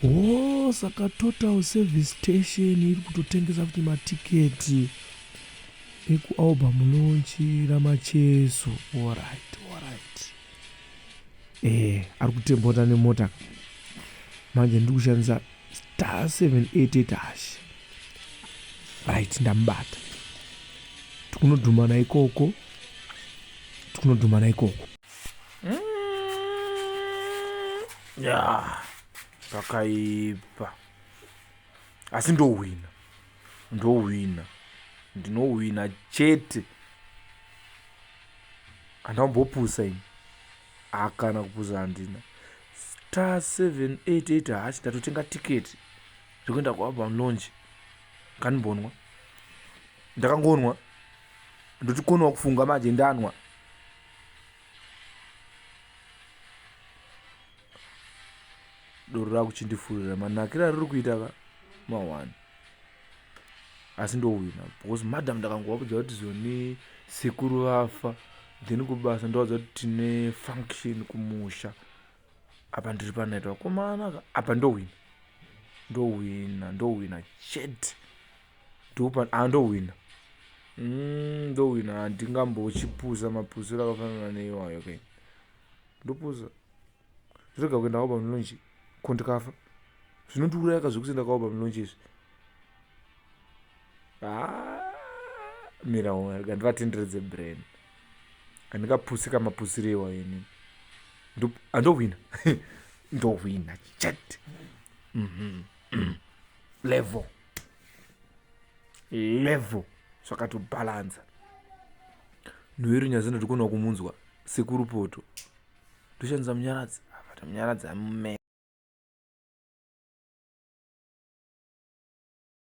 Oh, saka Total Service Station iri kutotengesa futi matiketi ekualbum launch raMacheso. Alright, alright. Eh, ari kutembota nemota. Manje ndiri kushandisa star 788 hash. Right, ndamubata. Tikunodhumana ikoko. Tikunodhumana ikoko. Ya pakaipa asi ndohwina ndohwina ndinohwina chete handambopusa ini akana kupusa handina star 788 hachi ndatotenga tiketi rekuenda kualbum launch ngandimbonwa ndakangonwa ndotikonwa kufunga manje ndanwa doro rakuchindifurira manakiro ariri kuita ka mahwani asi ndohwina because madam ndakangovaudza kuti zoni sekuru vafa then kubasa ndovaudza kuti tine function kumusha apa ndiri panight vakomana ka apa ndohwina ndohwina ndohwina chete ndopa ah ndohwina mm, ndohwina handingambochipusa mapusiro akafanana neiwayo ke ndopusa zvirega kuenda kaoba mulonji ko ndikafa zvinondiuraya ka zvekuti ndakaoba mulonji izvi ah, mira rega ndivatenderedze brain handingapuse kamapusiro iwayo inini andohwina ndohwina chete mm -hmm. level level zvakatobhalanza noiri nyazi ndatikonwa kumunzwa sekuru poto ndoshandisa munyaradzi avata munyaradzi amumera.